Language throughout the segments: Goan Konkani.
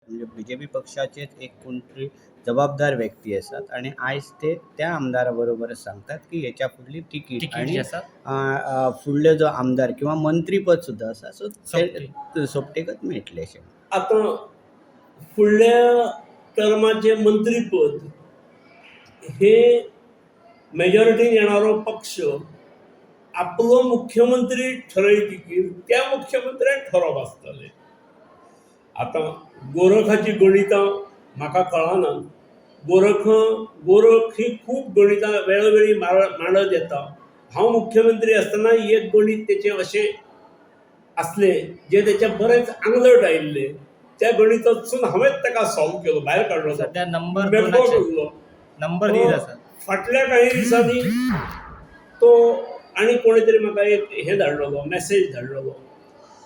म्हणजे बीजेपी पक्षाचेच एक कोण तरी जबाबदार व्यक्ती आसात आनी आयज ते त्या आमदारा बरोबर सांगतात की हेच्या फुडली तिकीट तिकीट आनी जी आसा फुडले जो आमदार किंवा मंत्रीपद सुद्दां आसा, सो सोपटे. ते सोपटेकच मेळटलें अशें. आतां फुडल्या टर्माचें मंत्रीपद हे मेजॉरिटीन येणारो पक्ष आपलो मुख्यमंत्री ठरयतकीर त्या मुख्यमंत्र्यान ठरोवप आसतलें. आतां गोरखाची गणितां म्हाका कळना. गोरख ही खूब गणितां वेळोवेळी मांडत येता. हांव मुख्यमंत्री आसतना एक गणीत तेचें अशें आसलें जें तेचें बरेंच आंगलट आयिल्लें. त्या गणितांतसून हांवेंच ताका सॉल्व केलो, भायर काडलो, सध्या नंबर मेकळो केल्लो. नंबर दीत आसा. फाटल्या काही दिसांनी तो आनी कोणे तरी म्हाका एक हें धाडलेलो, मॅसेज धाडलेलो.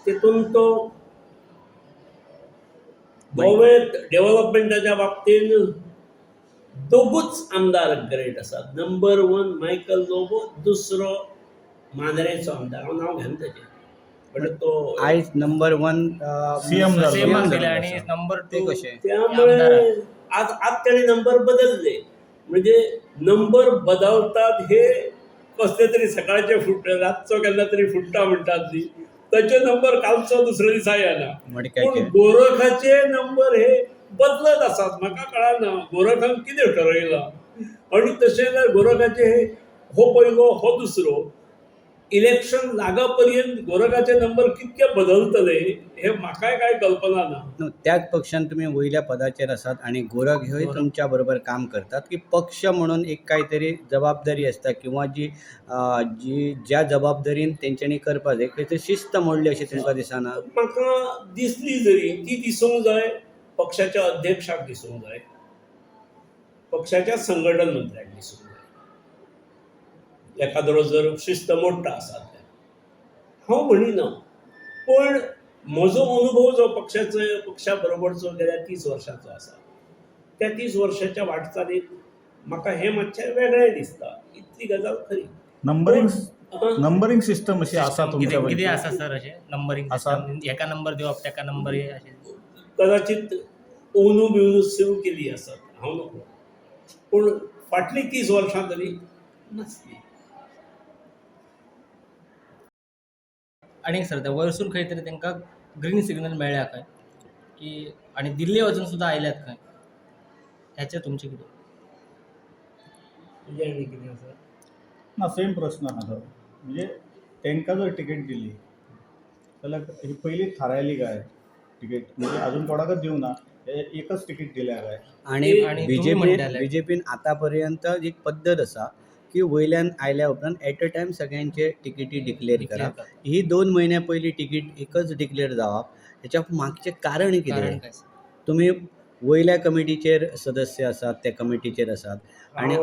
तेतून तो गोव्यांत डेव्हलपमेंटाच्या बाबतींत दोगूच आमदार ग्रेट आसात. नंबर 1 मायकल लोबो, दुसरो मांद्रेचो आमदार, हांव नांव घेना तेजें, बट तो आयज नंबर 1 सीएम जाल्लो. सीएमाक दिले आनी नंबर 2 कशें? त्यामुळे आज आज ताणें नंबर बदलले. म्हणजे नंबर बदलतात हे कसले तरी सकाळचे फुट, रातचो केन्ना तरी फुट्टा म्हणटात न्ही, ताचे नंबर कालचो दुसऱ्या दिसा येना. पूण गोरखाचे नंबर हे बदलत आसात. म्हाका कळना गोरखान कितें ठरयलां. आनी तशें जाल्यार गोरखाचे हे हो पयलो हो दुसरो, इलेक्शन लागा पर्यंत गोरखाचे नंबर कितके बदलतले हे म्हाकाय कांय कल्पना ना. न्हू, त्याच पक्षान तुमी वयल्या पदाचेर आसात आनी गोरख ह्योय तुमच्या बरोबर काम करतात की पक्ष म्हणून एक काय तरी जबाबदारी आसता किंवा जी जी ज्या जबाबदारीन तेंच्यांनी करपाक जाय, खंय तरी शिस्त मोडली अशें तुमकां दिसना? म्हाका दिसली जरी ती दिसूंक जाय पक्षाच्या अध्यक्षाक दिसूंक जाय, पक्षाच्या संघटन मंत्र्याक दिसूंक जाय. एखादरो जर शिस्त मोडटा आसा जाल्यार हांव म्हणिना, पण म्हजो अनुभव जो पक्षाचो पक्षा बरोबरचो गेल्या 30 वर्सांचो आसा, त्या 30 वर्साच्या वाटचालीत म्हाका हें मातशें वेगळें दिसता. इतली गजाल खरी. नंबरींग सिस्टम अशी आसा तुमच्या? कितें आसा सर अशें नंबरींग आसा? सिस्टम, एका नंबर दिवप तेका नंबर हे अशें? कदाचित ओनू बिवनू सुरू केली आसत, हांव नको, पूण फाटलीं 30 वर्सां तरी नासली. आनी सर ते वयरसून खंय तरी तांकां ग्रीन सिग्नल मेळ्ळ्या खंय की, आनी दिल्ली वचून सुद्दां आयल्यात खंय, हेचें तुमचें कितें? तुजें आनी कितें आसा? ना, सेम प्रस्न आहा तो. म्हणजे तांकां जर तिकेट दिली जाल्यार ही पयलींच थारायली काय तिकेट, म्हणजे अजून कोणाकच दिवंक ना, एकच तिकीट दिल्या काय? आनी आनी तुमी म्हणटाले. बीजेपीन आतां पर्यंत एक पद्दत आसा की वयल्यान आयल्या उपरांत एट अ टायम सगळ्यांचे तिकेटी डिक्लेर करप. ही 2 म्हयन्या पयलीं तिकीट एकच डिक्लेर जावप हेच्या मागचें कारण कितें? तुमी वयल्या कमिटीचेर सदस्य आसात, त्या कमिटीचेर आसात आनी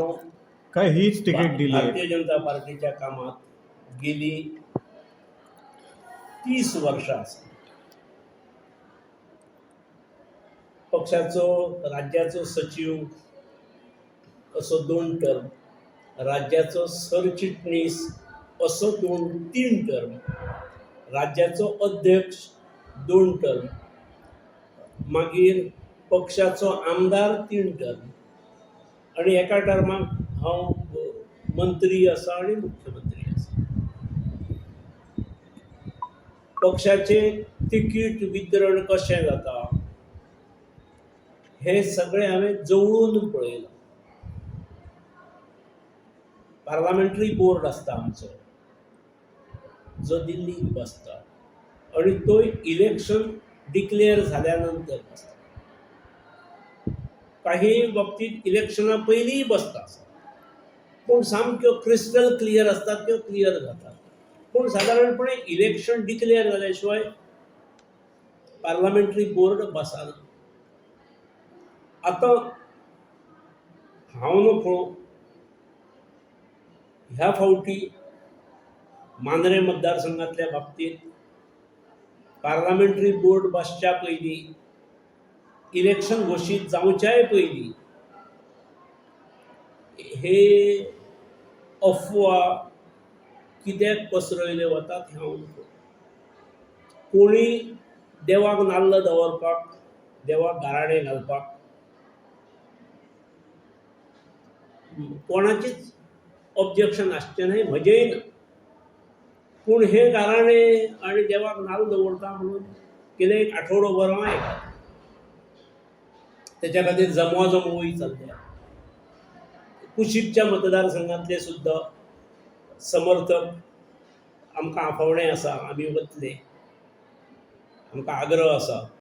काय हीच तिकीट दिली? भारतीय जनता पार्टीच्या कामात गेली 30 वर्सां आसा. पक्षाचो राज्याचो सचीव असो 2 टर्म, राज्याचो सरचिटणीस असो 2-3 टर्म, राज्याचो अध्यक्ष 2 टर्म, मागीर पक्षाचो आमदार 3 टर्म, आनी एका टर्माक हांव मंत्री आसा आनी मुख्यमंत्री आसा. पक्षाचें तिकीट वितरण कशें जाता हें सगळें हांवें जवळून पळयलां. पार्लामेंटरी बोर्ड आसता आमचो, जो दिल्लीक बसता आनी तो इलेक्शन डिक्लेअर जाल्या नंतर बसता. काही बाबतींत इलेक्शना पयलींय बसता, पूण सामक्यो क्रिस्टल क्लियर आसतात त्यो क्लियर जातात. पूण सादारणपणे इलेक्शन डिक्लेअर जाल्या शिवाय पार्लामेंटरी बोर्ड बसना. आतां हांव नकळो ह्या फावटी मांद्रें मतदारसंघांतल्या बाबतींत पार्लामेंटरी बोर्ड बसच्या पयलीं, इलेक्शन घोशीत जावच्याय पयलीं हे अफवा कित्याक पसरयले वतात हें हांव नकळो. कोणी देवाक नाल्ल दवरपाक देवाक गाराणें घालपाक कोणाचीच ऑब्जेक्शन आसचें न्हय, म्हजेंय ना. पूण हें गाराणें आनी देवाक नाल्ल दवरता म्हणून कितें एक आठवडो भर हांव आयकलां. तेच्या खातीर जमवाजमवूय चल्ल्या. कुशीकच्या मतदारसंघांतले सुद्दां समर्थक आमकां आफोवणें आसा, आमी वतले, आमकां आग्रह आसा.